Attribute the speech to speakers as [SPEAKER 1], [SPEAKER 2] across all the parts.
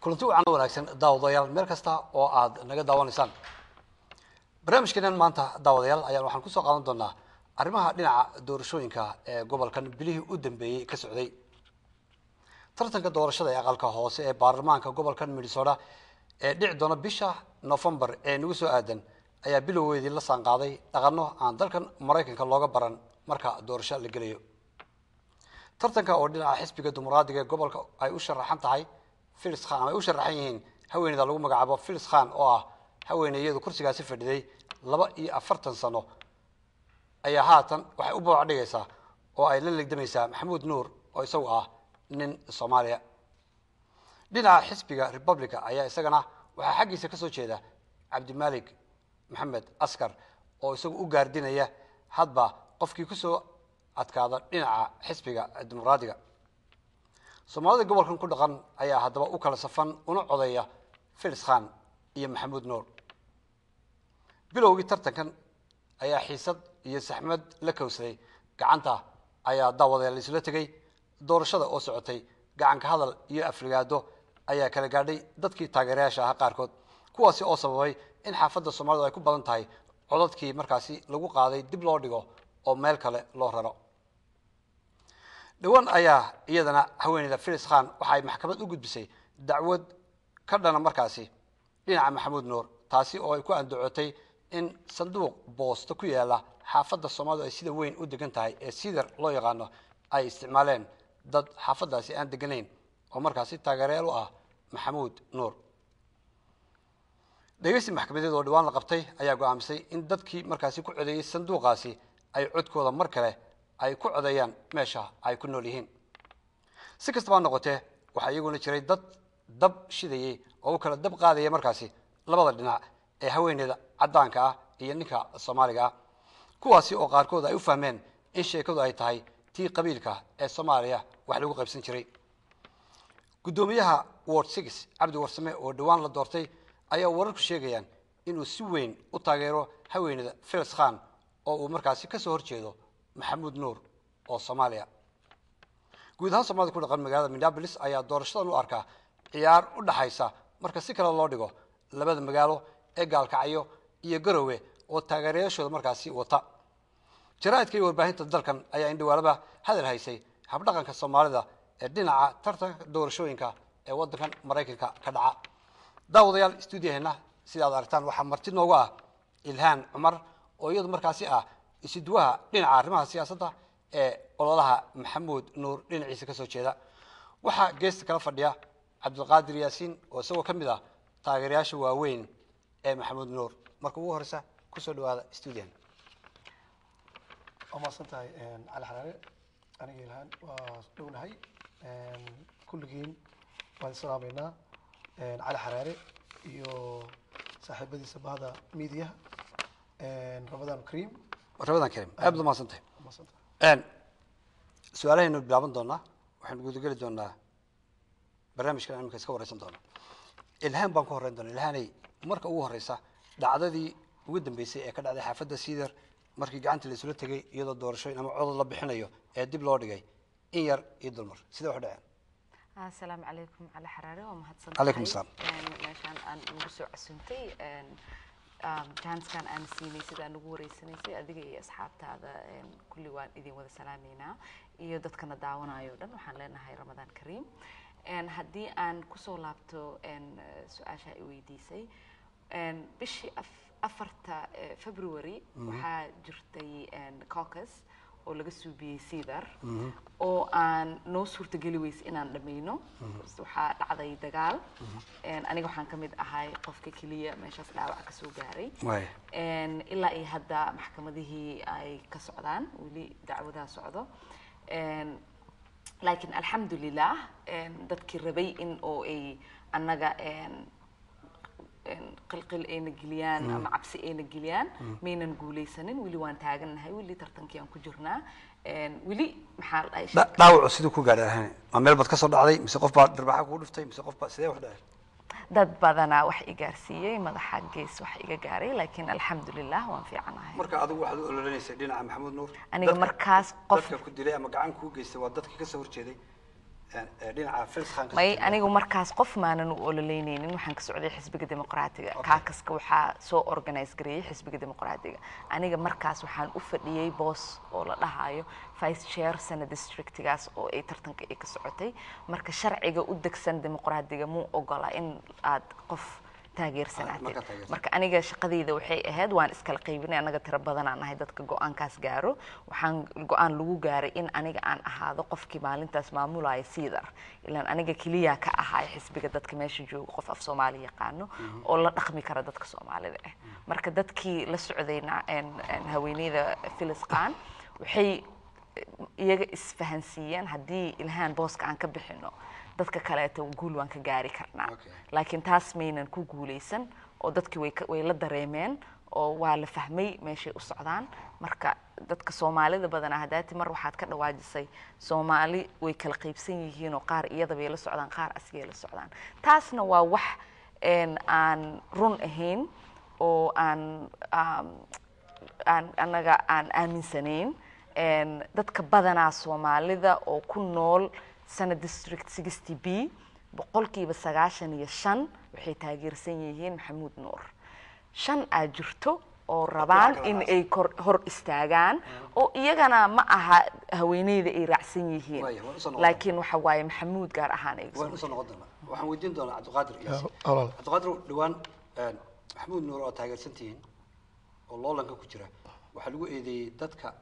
[SPEAKER 1] Kulanti wacan wanaagsan daawadayaal, meel kasta oo aad naga daawanaysaan. Barnaamijkeenan maanta, daawadayaal, ayaan waxaan kusoo qaadan doonaa arrimaha dhinaca doorashooyinka ee gobolkan bilihii u dambeeyey ka socday. Tartanka doorashada ee aqalka hoose ee baarlamaanka gobolkan Minnesota ee dhici doona bisha November ee nagu soo aadan ayaa bilowgeedii la saanqaaday dhaqano aan dalkan Maraykanka looga baran marka doorasho la gelayo. Tartanka oo dhinaca xisbiga Dimuqraadiga ee gobolka ay u sharaxan tahay Phyllis Khan, ama ay u sharaxan yihiin haweeneyda lagu magacaabo Phyllis Khan, oo ah haweeneyadu kursigaasi fadhiday 42 sano, ayaa haatan waxay u booc dhigaysaa oo ay la legdamaysaa Maxamuud Nuur, oo isagu ah nin Soomaaliya. Dhinaca xisbiga Republica ayaa isagana waxaa xaggiisa kasoo jeeda Cabdimalik Maxamed Askar, oo isagu u gaardinaya hadba qofkii kusoo adkaada dhinaca xisbiga Dimuqraadiga. Soomaalida gobolkan ku dhaqan ayaa haddaba u kala safan una codeeya Phyllis Khan iyo Maxamuud Nuur. Bilowgii tartankan ayaa xiisad iyo saxmad la kowsaday. Gacanta ayaa, daawadayaal, la isula tegey. Doorashada oo socotay, gacanka hadal iyo afrigaado ayaa kala gaadhay dadkii taageerayaasha ahaa qaarkood, kuwaasi oo sababay in xaafadda Soomaalidu ay ku badan tahay codadkii markaasi lagu qaaday dib loo dhigo oo meel kale loo raro. Dhowaan ayaa iyadana haweeneyda Phyllis Khan waxa ay maxkamad u gudbisay dacwad ka dhana markaasi dhinaca Maxamuud Nuur, taasi oo ay ku andacotay in sanduuq boosto ku yaala xaafadda Soomaalidu ay sida weyn u degan tahay ee Cedar loo yaqaano ay isticmaaleen dad xaafaddaasi aan deganayn oo markaasi taageerayaal u ah Maxamuud Nuur. Dhegeysi maxkamadeed oo dhawaan la qabtay ayaa go'aamisay in dadkii markaasi ku codeeyey sanduuqaasi ay codkooda mar kale ay ku codeeyaan meesha ay ku nool yihiin. Si kastaba ha noqotee, waxaa iyaguna jiray dad dab shidayey oo u kala dab qaadaya markaasi labada dhinac ee haweeneyda caddaanka ah iyo ninka Soomaaliga ah, kuwaasi oo qaarkood ay u fahmeen in sheekadu ay tahay tii qabiilka ee Soomaaliya wax lagu qaybsan jiray. Guddoomiyaha Ward 6, Cabdi Warsame, oo dhowaan la doortay, ayaa wararku sheegayaan inuu si weyn u taageero haweeneyda Phyllis Khan oo uu markaasi kasoo horjeedo Maxamuud Nuur oo Soomaaliya. Guud ahaan Soomaalida ku dhaqan magaalada Minneapolis ayaa doorashadan u arkaa ciyaar u dhaxaysa, marka si kale loo dhigo, labada magaalo ee Gaalkacyo iyo Garowe oo taageerayaashooda markaasi wata. Jaraa'idka iyo warbaahinta dalkan ayaa indhawaalaba hadal haysay habdhaqanka Soomaalida ee dhinaca tartanka doorashooyinka ee waddankan Maraykanka ka dhaca. Daawadayaal, stuudiyaheena sida aad aragtaan waxaa marti noogu ah Ilhaan Cumar, oo iyadu markaasi ah isuduwaha dhinaca arrimaha siyaasadda ee ololaha Maxamuud Nuur dhinaciisa kasoo jeeda. Waxaa geesta kala fadhiya Cabdulqaadir Yaasiin, oo isagoo ka mid ah taageerayaasha waaweyn ee Maxamuud Nuur. Marka ugu horeysa, kusoo dhawaada stuudiyahan.
[SPEAKER 2] Waa mahadsan tahay, Cali Xaraare. Aniga Ilhaan waa dhownahay. Kulligiin waan isalaameynaa, Cali Xaraare iyo saaxiibadiisa bahda miidiyaha. Ramadaan Kariim.
[SPEAKER 1] Ramadaan Kariim. Aad baad umahadsan tahay.
[SPEAKER 2] Waa mahadsan tahay.
[SPEAKER 1] Su-aalahaynu bilaaban doonaa, waxaynu gudageli doonaa barnaamijkan imika iska wareysan doona. Ilhaan baan ku horreyn doona. Ilhaanay, marka ugu horeysa, dhacdadii ugu dambeysay ee ka dhacday xaafadda Cedar markii gacanta la isula tegay iyadoo doorashooyin ama codod la bixinayo ee dib loo dhigay, in yar iyo dulmar, sidee wax u dhaceen?
[SPEAKER 3] Asalaamu calaykum, Cali Xaraare, waa mahadsan.
[SPEAKER 1] Calaykum asalaam.
[SPEAKER 3] Meeshaan aan ugu soo casuntay, chance-kan aan siinay sida aan ugu wareysanaysay adiga iyo asxaabtaada, kulli waan idin wada salaameynaa iyo dadkana daawanayo o dhan. Waxaan leenahay Ramadaan Kariim. Haddii aan kusoo laabto su-aasha ay weydiisay, bishii 4-ta February waxaa jirtay caucus oo laga suubiyey Cedar oo aan noo suurtageli weysay inaan dhammayno. Waxaa dhacday dagaal. Aniga waxaan ka mid ahay qofka keliya meeshaas dhaawac ka soo gaaray. Ilaa iyo hadda maxkamadihii ay ka socdaan, weli dacwadaha socdo. Laakiin alxamdulilah, dadkii rabay in oo ay annaga qilqil ayna geliyaan ama cabsi ayna geliyaan maynan guuleysanin. Weli waan taagannahay, weli tartankii aan ku jirnaa, weli maxaa la dhahay.
[SPEAKER 1] Dhaawacu siduu ku gaadhay ahayn? Ma meel baad ka soo dhacday, mise qof baa dharbaaxa kugu dhuftay, mise qof baa, sidee wax dhacay?
[SPEAKER 3] Dad badanaa wax i gaarsiiyey, madaxa gees wax iga gaaray, laakiin alxamdulilah waan fiicanahay.
[SPEAKER 1] Marka adigu waxaad u ololenaysay dhinaca Maxamuud Nuur.
[SPEAKER 3] Aniga markaas qof
[SPEAKER 1] dadka ku dilay ama gacan kuu geystay waa dadkii kasoo horjeeday Dhinaca Phyllis Khan ka
[SPEAKER 3] May,
[SPEAKER 1] soo jeeda.
[SPEAKER 3] Anigu markaas qof maanan u ololeyneynin. Waxaan ka socday Xisbiga Dimuqraatiga. Caucus-ka waxaa soo organize gareeyay Xisbiga Dimuqraatiga. Aniga markaas waxaan u fadhiyey boos oo la dhahayo vice chair Senate districtigaas oo ay tartanka ay ka socotay. Marka sharciga u degsan Dimuqraatiga muu ogola in aad qof taageersanaatid.
[SPEAKER 1] Markaa taageersan.
[SPEAKER 3] Marka aniga shaqadayda waxay ahayd, waan iskala qaybinay, anaga tiro badanaan nahay dadka go-aankaas gaaro. Waxaan go-aan lagu gaaray in aniga aan ahaado qofkii maalintaas maamulaya Cedar, ilaan aniga keliya ka ahaay xisbiga dadka meesha jooga qof af Soomaali yaqaano oo la dhaqmi kara dadka Soomaalida ah. Marka dadkii la socdayna haweeneyda Phyllis Khan waxay iyaga isfahansiiyeen haddii Ilhaan booska aan ka bixino, dadka kaleeto guul waan ka gaari karnaa. Laakiin taas maynan ku guuleysan oo dadkii way la dareemeen oo waa la fahmay meeshay u socdaan. Marka dadka Soomaalida badanaa, haddaati mar waxaad ka dhawaajisay Soomaali way kala qaybsan yihiin oo qaar iyada bay la socdaan, qaar asigay la socdaan. Taasna waa wax aan run ahayn oo aan annaga aan aaminsanayn. Dadka badanaa Soomaalida oo ku nool Senate District 60 B, 95% waxay taageersan yihiin Maxamuud Nuur. Shan aa jirto oo rabaan
[SPEAKER 1] kala
[SPEAKER 3] in
[SPEAKER 1] raacsan.
[SPEAKER 3] ay kor hor istaagaan oo iyagana ma aha haweeneyda ay raacsan yihiin.
[SPEAKER 1] Waaya, waan usoo noqon.
[SPEAKER 3] Laakiin waxa waaye Maxamuud gaar ahaan ay
[SPEAKER 1] Waan usoo noqon doonaa. Waxaan weydiin doonaa Cabdiqaadir Yaasiin.
[SPEAKER 2] Walaal.
[SPEAKER 1] Cabdiqaadir, dhawaan Maxamuud Nuur oo taageersan tihiin oo loolanka ku jira waxaa lagu eedeeyey dadka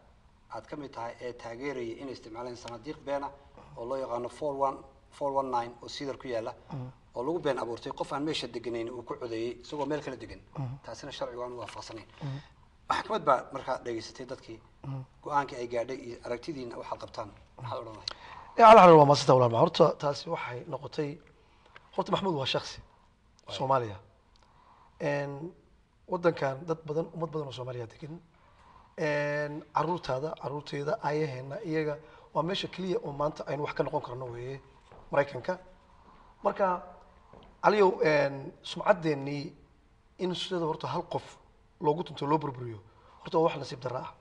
[SPEAKER 1] aad ka mid tahay ee taageerayay inay isticmaaleen sanadiiq beena oo loo yaqaano 41419 oo Cedar ku yaala, oo lagu been abuurtay qof aan meesha deganayn uu ku codeeyey isagoo meel kala degan, taasina sharcigu aan waafaqsanayn. Maxkamad baa markaa dhegaysatay dadkii, go-aankii ay gaadhay iyo aragtidiina waxaad qabtaan maxaad odhan lahayd?
[SPEAKER 2] Cali Xareer, waa maasanta walaal. Horta taasi waxay noqotay, horta Maxamuud waa shaksi Soomaaliya. Wadankan dad badan, ummad badan oo Soomaaliya degan, caruurtaada, caruurteyda, aayaheena iyaga waa meesha keliya oo maanta aynu wax ka noqon karno weeye Maraykanka. Marka Caliyow, sumcaddeenii in sida horta hal qof loogu tunto loo burburiyo, horta waa wax nasiib darro ah.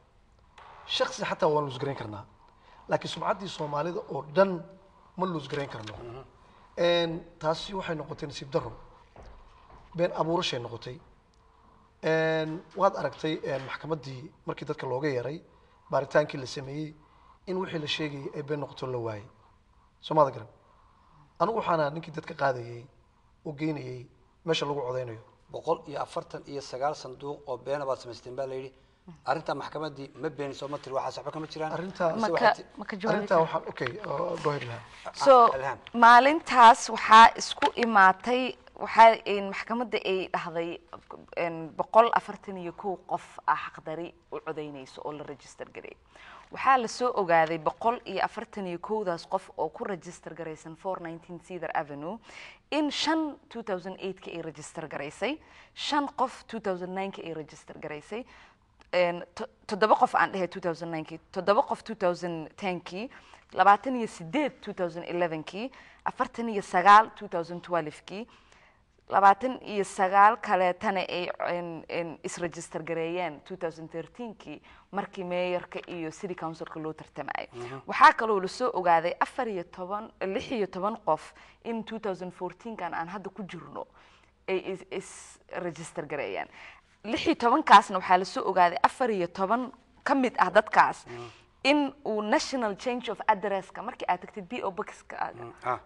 [SPEAKER 2] Shaksi xataa waan lose garayn karnaa, laakiin sumcaddii Soomaalida oo dhan ma lose garayn karno. Taasi waxay noqotay nasiib darro, been abuurashay noqotay. Waad aragtay maxkamaddii markii dadka looga yeeray, baaritaankii la sameeyey, in wixii la sheegayay ay been noqoto, la waayey. Soo maada garan? Anigu waxaan ahaa ninkii dadka qaadayey oo geynayey meesha lagu codeynayo.
[SPEAKER 1] 149 sanduuq oo beena baad samaysteen baa la yidhi. Arrintaa maxkamaddii ma beeniso, ma tiri waxaas waxba kama jiraan?
[SPEAKER 2] Arrintaa
[SPEAKER 1] Mise
[SPEAKER 3] Maka
[SPEAKER 1] waxay
[SPEAKER 3] ma ka jawaabi
[SPEAKER 2] arrintaa
[SPEAKER 3] karaa?
[SPEAKER 2] Waxaan, okay, go ahead, Ilham.
[SPEAKER 3] So
[SPEAKER 1] Ilham.
[SPEAKER 3] maalintaas waxaa isku imaatay, waxaa in maxkamadda ay dhahday 141 qof ah xaqdari u codeynayso oo la register gareeyay. Waxaa la soo ogaaday 141-daas qof oo ku register garaysan 419 Cedar Avenue in shan 2008ka ay register garaysay, shan qof 2009ka ay register garaysay, toddoba qof aan dhehe 2009kii, toddoba qof 2010kii, 28 2011kii, 49 2012kii, 29 kaleetana ay isregister gareeyeen 2013kii markii mayorka iyo city councilka loo tartamayay. Waxaa kaloo lasoo ogaaday 14, 16 qof in 2014kan aan hadda ku jirno ay is register gareeyeen. 16-kaasna waxaa lasoo ogaaday 14 ka mid ah dadkaas in uu national change of addresska, markii aad tagtid PO boxka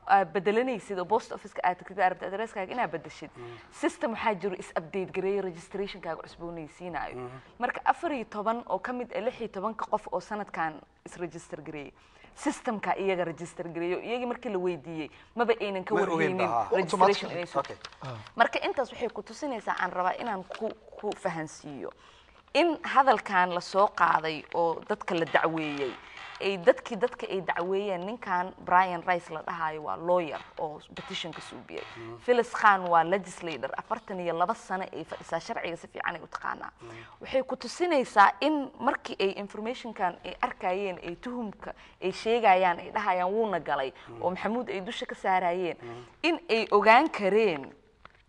[SPEAKER 3] aad bedelanaysid oo post officeka aad tagtid, aad rabtid addresskaaga inaad bedeshid, system waxaa jiro is update gareeyo, registrationkaaga cusboonaysiinayo. Marka 14 oo ka mid ah 16-ka qof oo sanadkan is register gareeyey, systemka iyaga register gareeyo, iyagii markii la weydiiyey maba aynan ka
[SPEAKER 1] Ma ogeyn ba,
[SPEAKER 3] warhaynin
[SPEAKER 1] ha.
[SPEAKER 3] registration inay soo Marka intaas waxay ku tusinaysaa, aan rabaa inaan ku fahansiiyo in hadalkan la soo qaaday oo dadka la dacweeyey, ay dadkii dadka ay dacweeyeen, ninkan Brian Rice la dhahayo waa lawyer oo petitionka suubiyey. Phyllis Khan waa legislator, 42 sano ay fadhisaa, sharciga si fiican ay u taqaanaa. Waxay ku tusinaysaa in markii ay informationkan ay arkayeen, ay tuhumka ay sheegayaan, ay dhahayaan wuuna galay oo Maxamuud ay dusha ka saarayeen, in ay ogaan kareen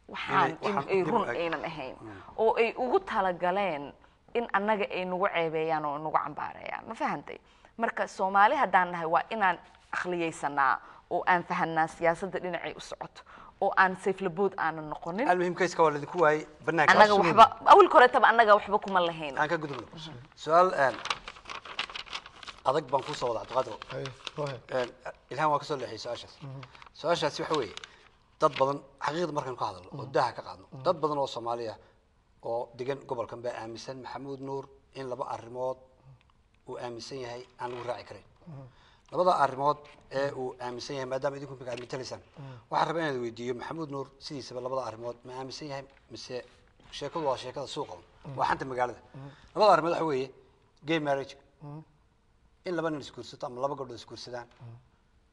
[SPEAKER 3] waxaan in
[SPEAKER 1] waxaan
[SPEAKER 3] ay
[SPEAKER 1] dib u
[SPEAKER 3] run
[SPEAKER 1] eg.
[SPEAKER 3] aynan ahayn oo ay ugu talagaleen in annaga ay nagu ceebeeyaan oo nagu cambaareeyaan. Ma fahantay? Marka Soomaali haddaan nahay, waa inaan akhliyeysanaa Oo aan fahanaa siyaasadda dhinacay u socoto oo aan sayflabood aanan noqonin.
[SPEAKER 1] Almuhim, kayska waa laidinku waayey banaanka.
[SPEAKER 3] Annaga waxba awalka horetaba annaga waxba kuma lahayn.
[SPEAKER 1] Aan ka gudubno su-aal adag baan kusoo wada, Cabdiqaadir.
[SPEAKER 2] Haye, go ahead.
[SPEAKER 1] Ilhaan waa kasoo leexiyay su-aashaas. Su-aashaasi waxa weeye, dad badan, xaqiiqda markaan ka hadalno oo daaha ka qaadno, dad badan oo Soomaaliya oo degan gobolkan baa aaminsan Maxamuud Nuur in laba arrimood uu aaminsan yahay aan lagu raaci karin. Labada arrimood ee uu aaminsan yahay, maadaama idinku imika aad matalaysaan, waxaan rabaa inaad weydiiyo: Maxamuud Nuur sidiisaba labada arrimood ma aaminsan yahay, mise sheekadu waa sheekada suuqa un, waa xanta magaalada? Labada arrimood waxa weeye gay marriage, in laba nin isguursato ama laba gabdhood isguursadaan,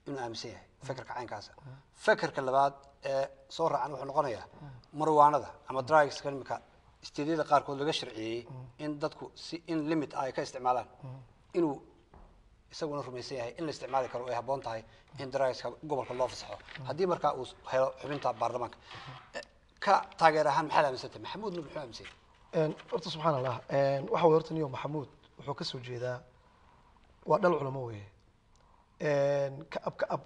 [SPEAKER 1] inuu aaminsan yahay fekerka caynkaasa. Fekerka labaad ee soo raacan wuxuu noqonayaa marwaanada ama drugska imika isteedyada qaarkood laga sharciyeeyey in dadku si in limit ah ay ka isticmaalaan, inuu isaguna rumaysan yahay in la isticmaali karo oo ay habboon tahay in drugska gobolka loo fasaxo haddii markaa uu helo xubinta baarlamaanka. Ka taageer ahaan maxaad aaminsantahay? Maxamuud Nuur muxuu aaminsan yahay?
[SPEAKER 2] Horta subxaan Allah, waxa way horta niyo Maxamuud wuxuu ka soo jeedaa waa dhal culamo weeye. Ka ab ka ab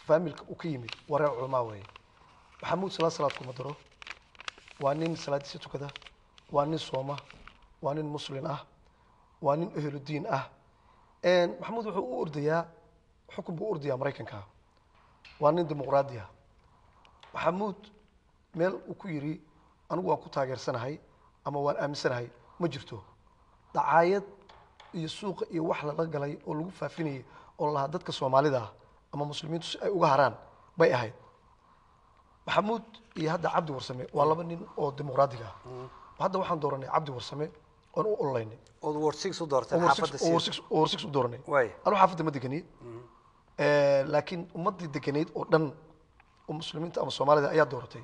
[SPEAKER 2] faamilka uu ka yimid waa reer culamaa weeye. Maxamuud salaad kuma daro, waa nin salaadiisa tukada, waa nin sooma, waa nin muslin ah, waa nin ehludiin ah. Maxamuud wuxuu u ordayaa xukun buu u ordayaa Maraykanka, waa nin dimuqraadi ah. Maxamuud meel uu ku yiri anigu waan ku taageersanahay ama waan aaminsanahay ma jirto. Dacaayad iyo suuqa iyo wax lala galay oo lagu faafinayay oo lahaa dadka Soomaalida ah ama Muslimiintu si ay uga haraan bay ahayd. Maxamuud iyo hadda Cabdi Warsame waa laba nin oo dimuqraadiga ah. Hadda waxaan dooranay Cabdi Warsame oon u ololeynay.
[SPEAKER 1] Ood ward 6 u doorteen
[SPEAKER 2] oo
[SPEAKER 1] xaafadda
[SPEAKER 2] ward 6, oo ward 6 u dooranay. Anu xaafadda ma degani, laakiin ummaddii deganeyd oo dhan oo Muslimiinta ama Soomaalida ayaa dooratay.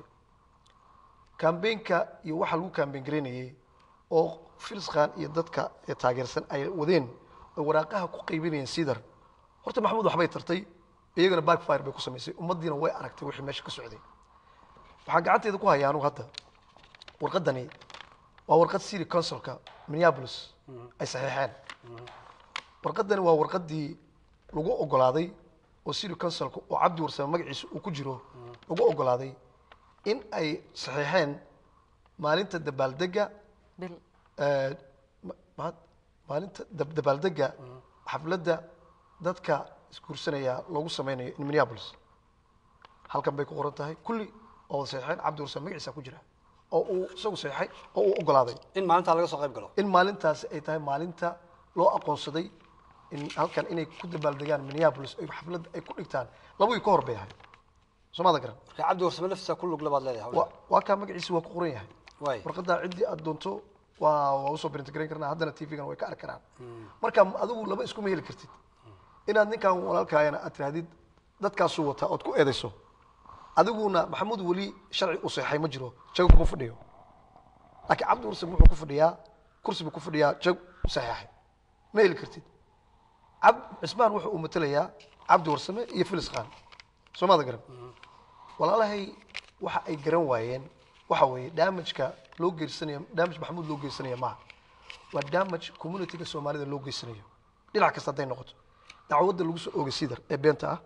[SPEAKER 2] Kambeynka iyo waxa lagu kambeyn garaynayey oo Filisqaan iyo dadka ee taageersan ay wadeen oo waraaqaha ku qaybinayeen Sidar, horta Maxamuud waxbay tartay, iyagana backfire bay ku samaysay. Ummaddiina way aragtay wixii meesha ka socday. Waxaan gacanteeda ku hayaa anugu hadda warqaddani, waa warqad city councilka Minneapolis ay saxiixeen. Warqaddani waa warqaddii lagu ogolaaday oo city councilka oo Cabdi Warsame magaciisa uu ku jiro lagu ogolaaday in ay saxiixeen maalinta dabaaldega
[SPEAKER 3] bil
[SPEAKER 2] maalinta dabaaldega xafladda dadka isguursanaya loogu sameynayo in Minneapolis. Halkan bay ku qoran tahay kulli oo wada saxiixeen, Cabdi Warsame magaciisa ku jira oo uu isagu saxiixay oo uu ogolaaday
[SPEAKER 1] in maalintaa laga soo qayb galo,
[SPEAKER 2] in maalintaasi ay tahay maalinta loo aqoonsaday in halkan inay ku dabaaldegaan Minneapolis, ay xaflad ay ku dhigtaan. 2 week ka hor bay ahayd, soo maada garan?
[SPEAKER 1] Marka Cabdi Warsame laftiisa ku lug labaad leedahay hawshan.
[SPEAKER 2] Waa kaa, magaciisa waa ku qoran yahay. Warqaddaa ciddii aad doonto waa usoo print garayn karnaa, haddana TV-gana way ka arki karaan. Marka adigu laba iskuma heli kartid, inaad ninkan walaalkaayana aad tirahdid dadkaasuu wataa ood ku eedayso, adiguna Maxamuud weli sharci u seexay ma jiro, jago kuma fadhiyo, laakiin Cabdi Warsame wuxuu ku fadhiyaa kursi buu ku fadhiyaa, jago u saxeexay. Ma heli kartid. Cismaan wuxuu uu matalayaa Cabdi Warsame iyo Filis Khan, soo maada garan? Walaalahay, waxa ay garan waayeen waxa weeye damageka loo geysanayo, damage Maxamuud loo geysanaya maaha, waa damage communityga Soomaalida loo geysanayo dhinac kasta hadday noqoto. Dacwadda lagu soo oogay Sidar ee beenta ah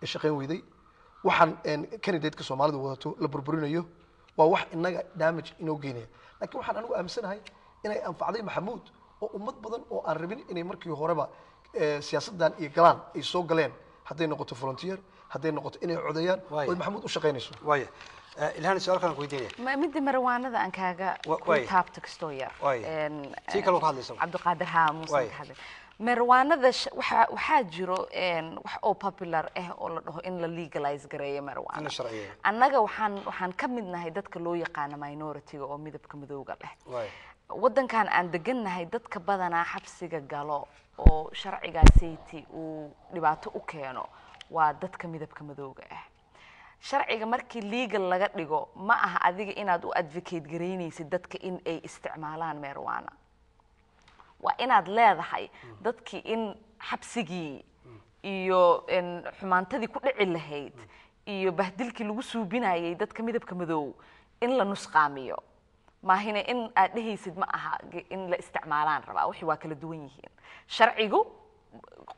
[SPEAKER 2] ee shaqayn weyday, waxaan candidate-ka Soomaalida wadato la burburinayo, waa wax inaga damage inoo geynaya. Laakiin waxaan anigu aaminsanahay inay anfacday Maxamuud oo ummad badan oo aan rabin inay markii horeba siyaasaddan iyo galaan ay soo galeen, hadday noqoto volunteer, hadday noqoto inay codeeyaan, oo Maxamuud u shaqaynayso.
[SPEAKER 1] Waaya. Ilhaan, su-aal kalan ku weydiinaya.
[SPEAKER 3] Midda mariwaanada aan kaaga ku taabto kastoo yar.
[SPEAKER 1] Tii kale oo ka hadlaysa.
[SPEAKER 3] Cabdiqaadir haa muusan ka hadlay mariwaanada. Waxaa jiro wax oo popular ah oo la dhaho in la legalize gareeyo
[SPEAKER 1] in
[SPEAKER 3] mariwaana.
[SPEAKER 1] La sharciyeeyo.
[SPEAKER 3] Annaga waxaan ka mid nahay dadka loo yaqaano minority-ga oo midabka madowga leh. Waddankan aan degannahay dadka badanaa xabsiga galo oo sharcigaasiti uu dhibaato u keeno waa dadka midabka madowga ah. Sharciga markii legal laga dhigo, ma aha adiga inaad u advocate garaynaysid dadka in ay isticmaalaan marijuana. Waa inaad leedahay dadkii in xabsigii iyo in xumaantadii ku dhici lahayd iyo bahdilkii lagu suubinayay dadka midabka madow in la nusqaamiyo, maahine in aad dhehaysid ma aha in la isticmaalaan rabaa. Wixii waa kala duwan yihiin. Sharcigu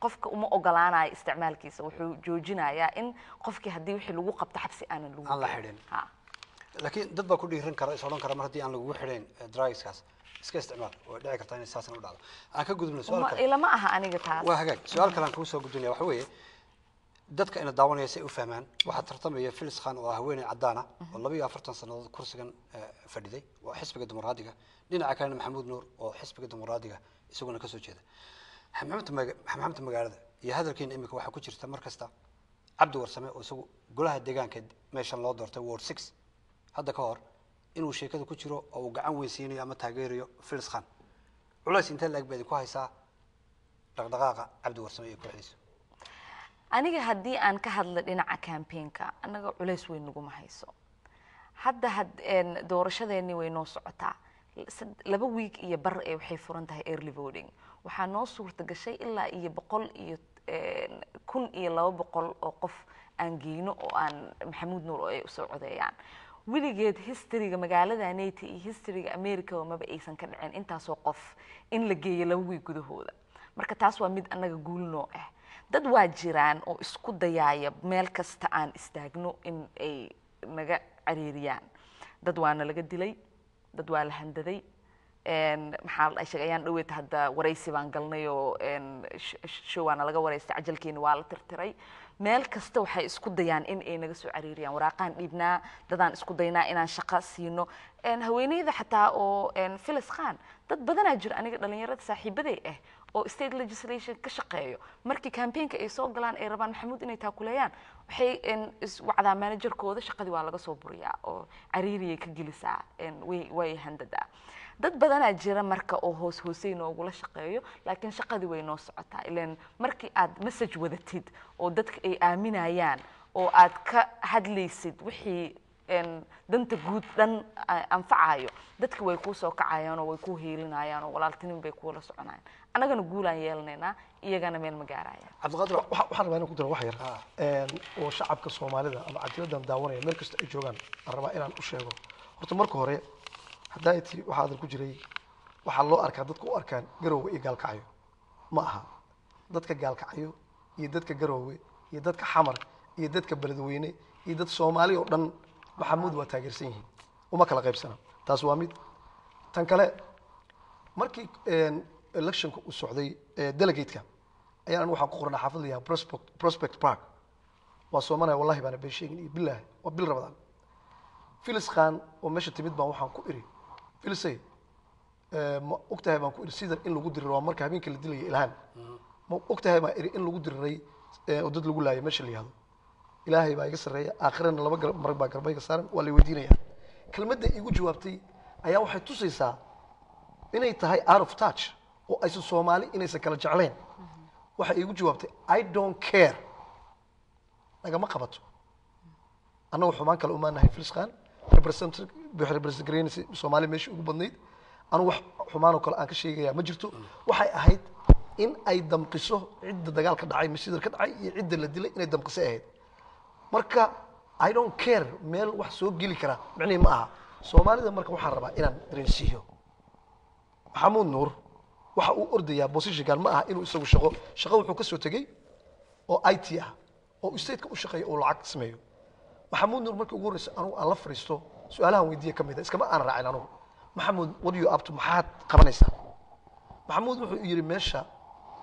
[SPEAKER 3] Qofka uma ogolaanayo isticmaalkiisa, wuxuu joojinayaa in qofkii haddii wixii lagu qabto xabsi aanan lagu
[SPEAKER 1] Aan la
[SPEAKER 3] gelin.
[SPEAKER 1] xidhin.
[SPEAKER 3] Ha.
[SPEAKER 1] Laakiin dad baa ku dhiiran kara, is odhan kara, mar haddii aan lagugu xidhayn drugskaas iska isticmaal. Way dhici kartaa inay saasan u dhacdo. Aan ka gudubno su-aal kale.
[SPEAKER 3] Ilama aha aniga taas.
[SPEAKER 1] Waa hagaag. Su-aal kale aan kuu soo gudbinaya waxa weeye, dadka ina daawanaya si ay u fahmaan, waxaa tartamaya Phyllis Khan oo ah haweeney cadaan ah oo 42 sannadood kursigan fadhiday, waa xisbiga Dimuqraadiga. Dhinaca kalena Maxamuud Nuur oo xisbiga Dimuqraadiga isaguna kasoo jeeda. Xamxamta magaalada iyo hadalkiina imika waxaa ku jirta mar kasta Cabdi Warsame oo isagu golaha deegaanka meeshan loo doortay, Ward 6, hadda ka hor inuu sheekada ku jiro oo uu gacan weyn siinayo ama taageerayo Phyllis Khan. Culays intee la-eg baa idinku haysaa dhaqdhaqaaqa Cabdi Warsame iyo kooxdiisa?
[SPEAKER 3] Aniga haddii aan ka hadla dhinaca campaignka, annaga culays weyn naguma hayso. Hadda doorashadeennii way noo socotaa. 2 week iyo bar ee waxay furan tahay early voting. Waxaa noo suurta gashay ilaa iyo boqol iyo 1200 oo qof aan geyno oo aan Maxamuud Nuur oo ay usoo codeeyaan. Weligeed historyga magaalada nata iyo historyga America maba aysan ka dhicin intaasoo qof in la geeyo 2 week gudahooda. Marka taas waa mid annaga guul noo ah. Dad waa jiraan oo isku dayaaya meel kasta aan istaagno in ay naga cariiriyaan. Dad waana laga dilay, dad waa la handaday. Maxaa la sheegay, ayaan dhaweyd hadda waraysi baan galnay oo show waana laga waraystay, cajalkeena waa la tirtiray. Meel kasta waxay isku dayaan in ay naga soo cariiriyaan. Waraaqaan dhiibnaa, dadaan isku daynaa inaan shaqo siino. Haweeneyda xataa oo Phyllis Khan, dad badanaa jira aniga dhalinyarada saaxiibaday ah oo state legislation ka shaqeeyo. Markii campaignka ay soo galaan, ay rabaan Maxamuud inay taakuleeyaan, waxay iswacdaa managerkooda, shaqadii waa laga soo buriyaa oo cariiriyay ka gelisaa, way handadaa. Dad badanaa jira marka oo hoos hoosey noogula shaqeeyo, laakiin shaqadii way noo socotaa. Ileen markii aad message wadatid oo dadka ay aaminayaan oo aad ka hadlaysid wixii danta guud dhan anfacayo, dadka way kuu soo kacayaan oo way kuu hiilinayaan oo walaaltinin bay kuula soconayaan. Annagana guulaan yeelanaynaa, iyagana meel ma gaarayaan.
[SPEAKER 1] Cabdiqaadir.
[SPEAKER 2] Waxaan rabaa inaan ku daro wax yar oo shacabka Soomaalida ama cadiladan daawanaya meel kasta ay joogaan aan rabaa inaan u sheego. Horta marka hore, haddaa tiri waxaa hadal ku jiray, waxaa loo arkaa, dadka u arkaan Garoowe iyo Gaalkacyo. Ma aha. Dadka Gaalkacyo iyo dadka Garoowe iyo dadka Xamar iyo dadka Beledweyne iyo dad Soomaali oo dhan Maxamuud waa taageersan yihiin, uma kala qaybsana. Taas waa mid. Tan kale, markii electionka uu socday, delegate-ka ayaan anigu waxaan ku qornaa xaafad la yidhaha Prospect Park. Waa soomanaya, wallahi baana been sheegin iyo bilaahi, waa bil Ramadaan. Phyllis Khan oo meesha timid baan waxaan ku iri, "Phyllisay, ma ogtahay," baan ku iri, "sidan in lagu diriray?" Waa marka habeenka la dilaya Ilhaan. "Ma ogtahay," baan iri, "in lagu diriray oo dad lagu laayay meesha la yihahdo?" Ilaahay baa iga sarreeya, aakhirana laba garab marag baa garbayga saaran, waa lay weydiinaya. Kelmadda igu jawaabtay ayaa waxay tusaysaa inay tahay out of touch oo aysan Soomaali inaysan kala jeclayn. Waxay iigu jawaabtay, "I don't care, nagama qabato." Annagu xumaan kale umaanahay. Phyllis Khan represent waxay represent gareynaysa Soomaali meeshii ugu badnayd. Anigu wax xumaan oo kale aan ka sheegaya ma jirto. Waxay ahayd in ay damqiso cidda dagaalka dhacay, masjidar ka dhacay iyo cidda la dilay inay damqisay ahayd. Marka "I don't care" meel wax soo geli kara micnihi ma aha. Soomaalida marka waxaan rabaa inaan dareensiiyo, Maxamuud Nuur waxa uu ordayaa positionkan ma aha inuu isagu shaqo wuxuu ka soo tegey oo IT ah oo stateka u shaqeeya oo lacag sameeyo. Maxamuud Nuur markii ugu horreysay anugu aan la fariisto, su-aalahan weydiiya ka mid a, iskama aanan raacin anugu. "Maxamuud, what you up to? Maxaad qabanaysaa?" Maxamuud wuxuu yidhi, "Meesha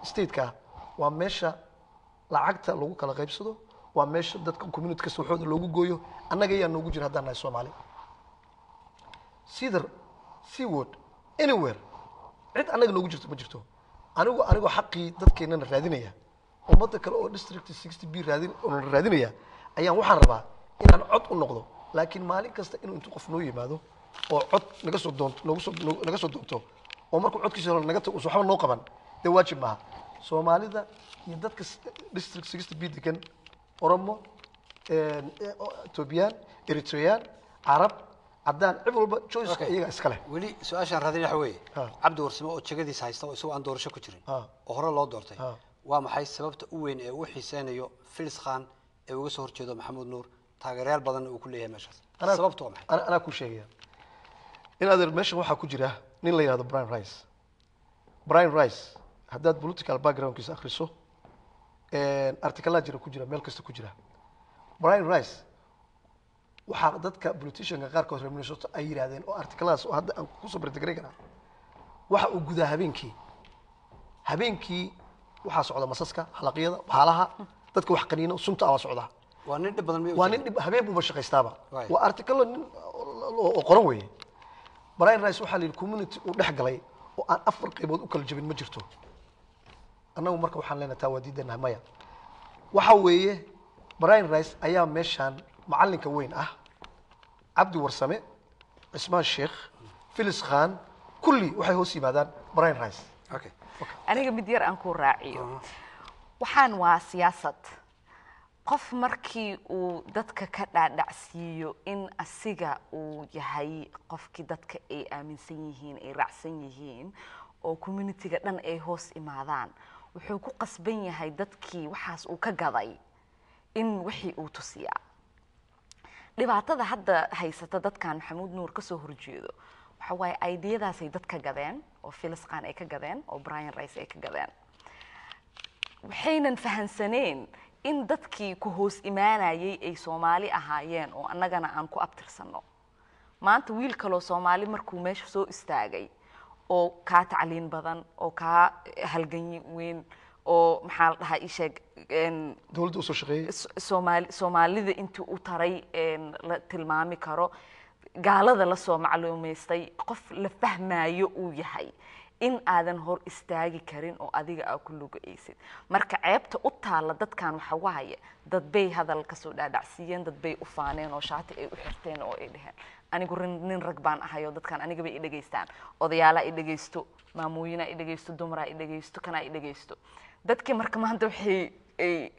[SPEAKER 2] stateka waa meesha lacagta lagu kala qaybsado, waa meesha dadka community kasta waxooda loogu gooyo. Annaga ayaa noogu jira haddaan nahay Soomaali Cedar, Seward, anywhere? Cid annaga noogu jirto ma jirto. Anigu xaqii dadkeennana raadinaya, ummadda kale oo District 60B raadin oona raadinaya ayaan waxaan rabaa inaan cod u noqdo. Laakiin maalin kasta inuu intuu qof noo yimaado oo cod naga soo doonto, noogu soo naga soo doonto, oo markuu codkiisa hore naga tago uusan waxba noo qaban, dee waajib maaha." Soomaalida iyo dadka District 60B degan, Oromo, Ethiopian, Eritrean, Carab, caddaan, cid walba choice iyaga iska leh.
[SPEAKER 1] Weli su-aashaan raadin waxa weeye, Cabdi Warsame oo jegadiisa haysta oo isagoo aan doorasho ku jirin oo hore loo doortay, waa maxay sababta u weyn ee uu xiiseynayo Phyllis Khan ee uga soo horjeedo Maxamuud Nuur, taageerayaal badanna uu ku leeyahay meeshaas? Sababtu waa maxay?
[SPEAKER 2] Anaa kuu sheegaya in adeer. Meeshan waxaa ku jira nin la yihahdo Brian Rice. Brian Rice Haddaad political backgroundkiisa akhriso, articlelaa jira ku jira, meel kasta ku jira. Brian Rice waxaa dadka politicianka qaarkood reer Minnesota ay yidhaahdeen, oo articleladaas oo hadda aan kusoo bartagaray karaa, waxa uu gudaa habeenkii. Habeenkii waxaa socda masaska, halaqyada, baalaha, dadka wax qaniino, sunta ah waa socdaa.
[SPEAKER 1] Waa nin dhib badan.
[SPEAKER 2] Waa nin dhib, habeen buuba shaqaystaaba. Waa article nin oo qoran weeye. Brian Rice waxaa la yidhi community uu dhex galay oo aan afar qaybood u kala jabin ma jirto. Annagu marka waxaan leenahay taa waa diidanahay. Maya, waxa weeye Brian Rice ayaa meeshaan macallinka weyn ah. Cabdi Warsame, Cismaan Sheekh, Phyllis Khan, kulli waxay hoos yimaadaan Brian Rice.
[SPEAKER 3] Aniga mid yar aan ku raaciyo. Waxaan waa siyaasad. Qof markii uu dadka ka dhaadhacsiiyo in asiga uu yahay qofkii dadka ay aaminsan yihiin, ay raacsan yihiin, oo communityga dhan ay hoos imaadaan, wuxuu ku qasban yahay dadkii waxaas uu ka gaday in wixii uu tusiyaa. Dhibaatada hadda haysata dadkan Maxamuud Nuur kasoo horjeedo waxa waaye ideadaasay dadka gadeen, oo Phyllis Khan ay ka gadeen, oo Brian Rice ay ka gadeen. Waxaynan fahansaneen in dadkii ku hoos imaanayay ay Soomaali ahaayeen, oo annagana aan ku abtirsanno. Maanta wiil kaloo Soomaali markuu meesha soo istaagay oo kaa tacliin badan oo kaa halgan weyn oo, maxaa la dhahaa, ii sheeg,
[SPEAKER 2] dowladda usoo shaqeeyey,
[SPEAKER 3] Soomaalida intii u taray la tilmaami karo, gaalada la soo macluumaystay, qof la fahmaayo uu yahay, in aadan hor istaagi karin oo adiga aa ku lugaysid. Marka ceebta u taalla dadkan waxa waaye dad bay hadal kasoo dhaadhacsiiyeen, dad bay u faaneen oo shaati ay u xirteen oo ay dheheen anigu nin rag baan ahay oo dadkan aniga bay i dhegaystaan, odayaalaa i dhegaysto, maamooyinaa i dhegaysto, dumaraa i dhegaysto, kanaa i dhegaysto. Dadkii marka maanta waxay ay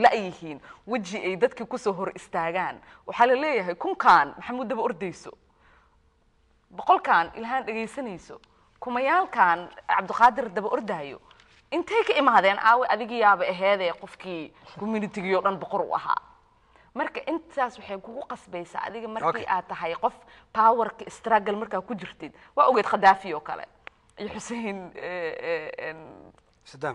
[SPEAKER 3] la-yihiin weji ay dadkii kusoo hor istaagaan. Waxaa la leeyahay kunkaan Maxamuud daba ordayso, 100kan Ilhaan dhegaysanayso, kumayaalkan Cabdiqaadir daba ordaayo, intay ka imaadeen? Aawe adigii yaaba aheedee qofkii communitygii oo dhan boqor u ahaa? Marka intaas waxay kugu qasbaysaa adiga markii aad tahay qof powerka struggle markaa ku jirtid. Waa ogeed Khadaafi oo kale iyo Xuseen
[SPEAKER 1] Saddam.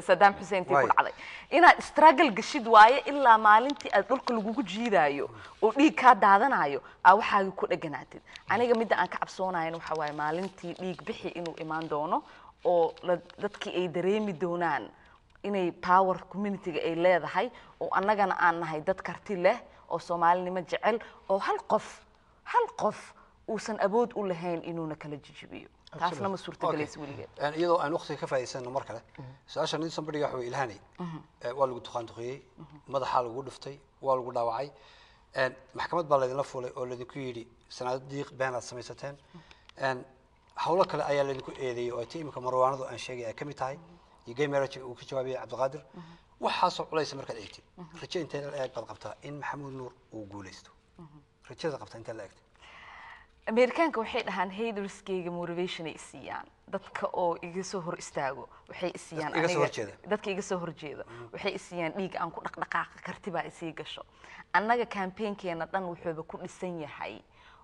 [SPEAKER 3] Saddam Xuseen tii ku
[SPEAKER 1] Waay.
[SPEAKER 3] dhacday, inaad struggle gashid waaye ilaa maalintii aad dhulka lagugu jiidaayo oo dhiig kaa daadanayo aa waxaaga ku dheganaatid. Aniga midda aan ka cabsoonayan waxa waaye maalintii dhiig bixi inuu imaan doono oo dadkii ay dareemi doonaan inay power communityga ay leedahay, oo annagana aan nahay dad karti leh oo Soomaalinimo jecel, oo hal qof uusan awood u lahayn inuuna kala jijibiyo. Taasna ma suurtagelaysa weligeed.
[SPEAKER 1] Iyadoo aan waqtiga ka faa'iidaysano, mar kale su-aasha nidin bandhiga waxa wey: Ilhaney, waa lagu tuqaantuqiyey, madaxaa lagu dhuftay, waa lagu dhaawacay, maxkamad baa laydinla fuulay oo laydinku yidhi sanaadiiq been aad samaysateen. Hawlo kale ayaa laydinku eedeeyey oo ay ti imika marwaanadu aan sheegay ay ka mid tahay iyo gay marriage uu ka jawaabayay Cabdiqaadir. Waxaasoo culaysa markaad eegtid, rajo intee la eeg baad qabtaa in Maxamuud Nuur uu guulaysto? Rajada qabtaa intee la eegtay?
[SPEAKER 3] Ameerikaanka waxay dhahaan haterskayga motivation ay isiiyaan. Dadka oo iga soo hor istaago waxay isiiyaan
[SPEAKER 1] Dadka iga soo
[SPEAKER 3] aniga-
[SPEAKER 1] horjeeda.
[SPEAKER 3] Dadka iga soo horjeeda waxay isiiyaan dhiig aan ku dhaqdhaqaaqa, karti baa isii gasho. Annaga campaignkeena dhan wuxuuba ku dhisan yahay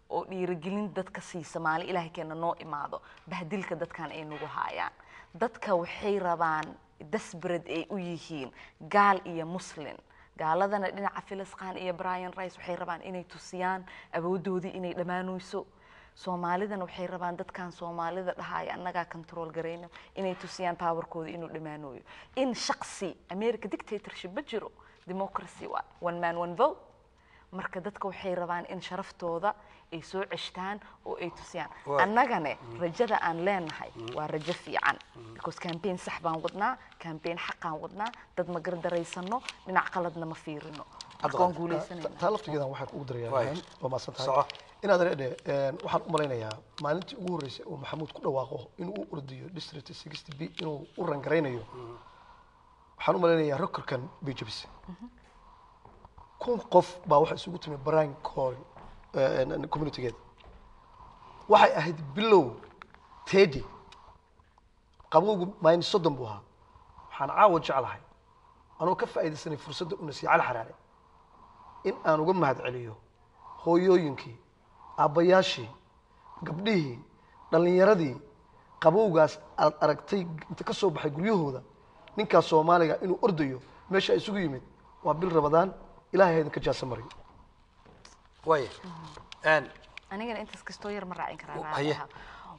[SPEAKER 3] oo dhiirigelin dadka siisa maalin Ilaahay keena noo imaado bahdilka dadkan ay nagu haayaan. Dadka waxay rabaan, desperate ay u yihiin, gaal iyo Muslin. Gaaladana dhinaca Phyllis Khan iyo Brian Rice waxay rabaan inay tusiyaan awoodoodii inay dhammaanayso. Soomaalidana waxay rabaan dadkan Soomaalida dhahaya annagaa control garayno inay tusiyaan powerkooda inuu dhammaanayo, in shaqsi America dictatorship ma jiro, democracy waa one man, one vote. Marka dadka waxay rabaan in sharaftooda ay soo ceshtaan oo ay tusiyaan. Annagane rajada aan leenahay waa rajo fiican, because campaign sax baan wadnaa, campaign xaqaan wadnaa, dad ma gardaraysano, dhinac qaladna ma fiirino. Marka waan guuleysanayna.
[SPEAKER 2] Taa laftigeedan waxaan kugu darayaa
[SPEAKER 1] Waay.
[SPEAKER 2] Ilhaan, waa mahadsan tahay.
[SPEAKER 1] Soco.
[SPEAKER 2] Inaad reedhe, waxaan u malaynayaa maalintii ugu horreysay oo Maxamuud ku dhawaaqo inuu u ordayo District 60B, inuu u rangaraynayo, waxaan u malaynayaa recordkan bay jabisay. 1000 qof baa waxa isugu timi Brian Coyle communitygeeda. Waxay ahayd bilow 30, qabowgu -30 buu ahaa. Waxaan caawa jeclahay, anoo ka faa'iidaysanay fursadda una siiyey Cali Xaraare, in aan uga mahad celiyo hooyooyinkii, aabbayaashii, gabdhihii, dhallinyaradii. Qabowgaas aad aragtay inta ka soo baxay guryahooda, ninkaas Soomaaliga inuu ordayo meesha isugu yimid, waa bil Ramadaan. Ilaahay ha idinka jaasa mariyo.
[SPEAKER 1] Waaya.
[SPEAKER 3] Anigana intaas kastoo yar ma raacin karaa?
[SPEAKER 1] Haye.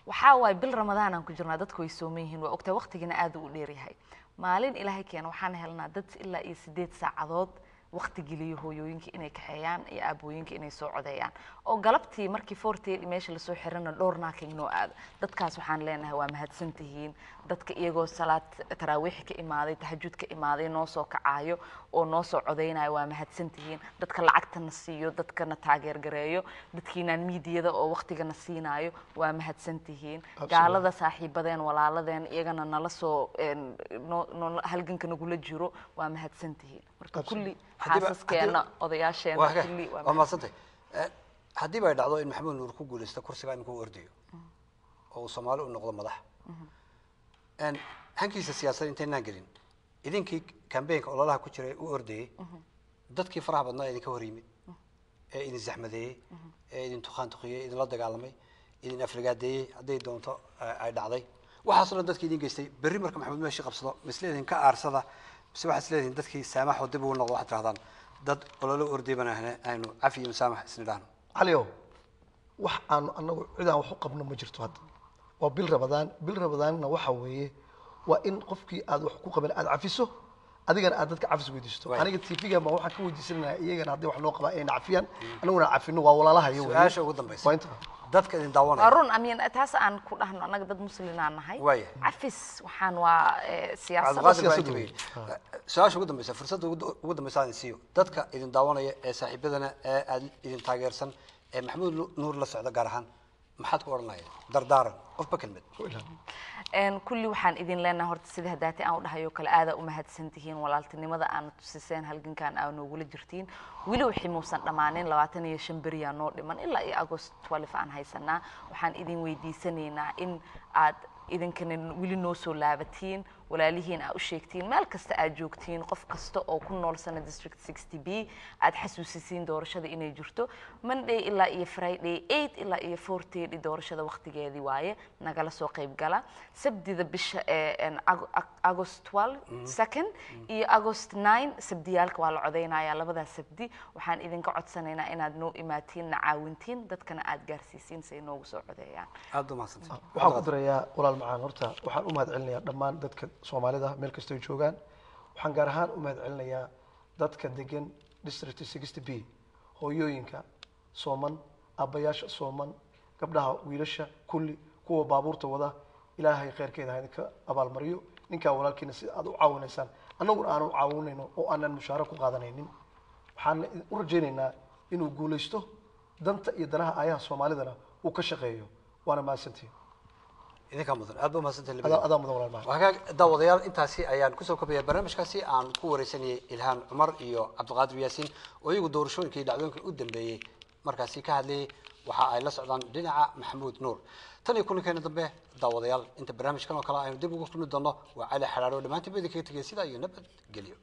[SPEAKER 3] Waxaa waaye, bil Ramadaan aan ku jirnaa, dadku way sooman yihiin, waa ogtahay, waqtigana aad u dheer yahay. Maalin Ilaahay keena waxaan helnaa dad ilaa iyo 8 saacadood waqti geliyo, hooyooyinka inay kaxeeyaan iyo aabooyinka inay soo codeeyaan, oo galabtii markii 4:30 meesha lasoo xirana dhowr naaking noo aado. Dadkaas waxaan leenahay waa mahadsan tihiin. Dadka iyagoo salaad taraawiix ka imaaday, tahajud ka imaaday, noo soo kacaayo oo noo soo codeynayo, waa mahadsan tihiin. Dadka lacagtana siiyo, dadkana taageer gareeyo, dadkiinaan miidiyada oo waqtigana siinaayo, waa mahadsan tihiin. Gaalada saaxiibadeen, walaaladeen, iyagana nala soo noo halganka nagula jiro, waa mahadsan tihiin. Marka kulli xaasaskeena, odayaasheena, kulli waa
[SPEAKER 1] waa mahadsantahay. Haddiiba ay dhacdo in Maxamuud Nuur ku guuleysto kursiga imika uu ordayo oo uu Soomaali u noqdo madax, hankiisa siyaasadda intaynaan gelin, idinkii kambeynka ololaha ku jiray u ordayey, dadkii faraha badnaa idinka hor yimid ee idin zaxmadeeyey ee idin tukaan tuqiyey, idinla dagaalamay, idin aflagaadeeyey, hadday doonto ay dhacday, waxaasoo dhan dadkii idin geystay, berri marka Maxamuud meeshii qabsado, ma isleedihin ka aarsada, mise waxaad isleedihin dadkii saamaxoo dib ugu noqdo, waxaad tirahdaan dad ololo orday baan ahne, aynu cafi iyo musaamax isnidhaahno?
[SPEAKER 2] Caliow, wax aanu anagu cid aan wax u qabno ma jirto. Hadda waa bil Ramadaan. Bil Ramadaanna waxa weeye waa in qofkii aad wax ku qaban aad cafiso, adigana aad dadka cafis weydiisto. Aniga TV-ga ma waxaan ka weydiisanaya iyagana hadday wax noo qabaan inayna cafiyaan, anaguna cafino, waa walaalahayo weeye.
[SPEAKER 1] Su-aasha ugu dambaysa.
[SPEAKER 2] Waa inta.
[SPEAKER 1] Dadka idin
[SPEAKER 3] waa
[SPEAKER 1] daawanaya.
[SPEAKER 3] Run amiin, taas aan ku dhahno, annaga dad muslimaan nahay. Cafis waxaan waa siyaasad.
[SPEAKER 1] Cabdiqaadir baa
[SPEAKER 2] Siyaasadda
[SPEAKER 1] inta
[SPEAKER 2] weeye.
[SPEAKER 1] weeyey. Su-aasha ugu dambaysa, fursadda ugu dambaysa aan siiyo dadka idin daawanaya ee saaxiibadana ee aad idin taageersan ee Maxamuud Nuur la socda gaar ahaan, maxaad ku odhan lahayd dardaaran, qofba kelmad?
[SPEAKER 3] Kulli waxaan idin leenahay horta, sida hadaati aan u dhahayo kale, aada u mahadsan tihiin walaaltinimada aana tusiseen, halgankan aa noogula jirtiin. Weli wixii muusan dhammaanin, 25 beriyaa noo dhiman, ilaa iyo August 12 aan haysanaa. Waxaan idin weydiisanaynaa in aad idinkana weli noo soo laabatiin, walaalihiin aa u sheegtiin, meel kasta aad joogtiin, qof kasta oo ku nool sana District 60 B aad xasuusisiin doorashada inay jirto Monday ilaa iyo Friday, 8 ilaa iyo 4:30 doorashada waqtigeedii waaye. Nagala soo qayb gala Sabdida bisha ee August 12 second iyo August 9. Sabdiyaalka waa la codeynayaa labadaas Sabdi. Waxaan idinka codsanaynaa inaad noo imaatiin, na caawintiin, dadkana aad gaarsiisiin si ay noogu soo codeeyaan.
[SPEAKER 1] Aad u mahadsantahay.
[SPEAKER 2] Waxaan ku darayaa, walaal macaan, horta waxaan u mahad celinayaa dhammaan dadka Soomaalida meel kasta ay joogaan. Waxaan gaar ahaan u mahad celinayaa dadka degan District 60 B, hooyooyinka sooman, aabbayaasha sooman, gabdhaha, wiilasha, kulli kuwa baabuurta wada. Ilaahay khayrkeeda ha idinka abaalmariyo. Ninkaa walaalkiina sida aad u caawinaysaan, annaguna aanu caawinayno oo aanan mushaaro ku qaadanaynin. Waxaan u rajaynaynaa inuu guulaysto, danta iyo danaha aayaha Soomaalidana uu ka shaqeeyo. Waana mahadsantihin.
[SPEAKER 1] Idinkaa mudan, aad ba umahadsantahay.
[SPEAKER 2] Adaa mudan, walaal macaan.
[SPEAKER 1] Hagaag daawadayaal, intaasi ayaan kusoo kobaya barnaamijkaasi aan ku wareysanayay Ilhaan Cumar iyo Cabdiqaadir Yaasiin oo iyagu doorashooyinkii iyo dhacdooyinkii u dambeeyey markaasi ka hadlayay. Waxa ay la socdaan dhinaca Maxamuud Nuur. Tan iyo kulankeena dambe daawadayaal, inta barnaamijkan oo kale aynu dib ugu kulmi doono, waa Cali Xalaaro dhammaantiin ba idinkaga tegaya sidaa iyo nabad gelyo.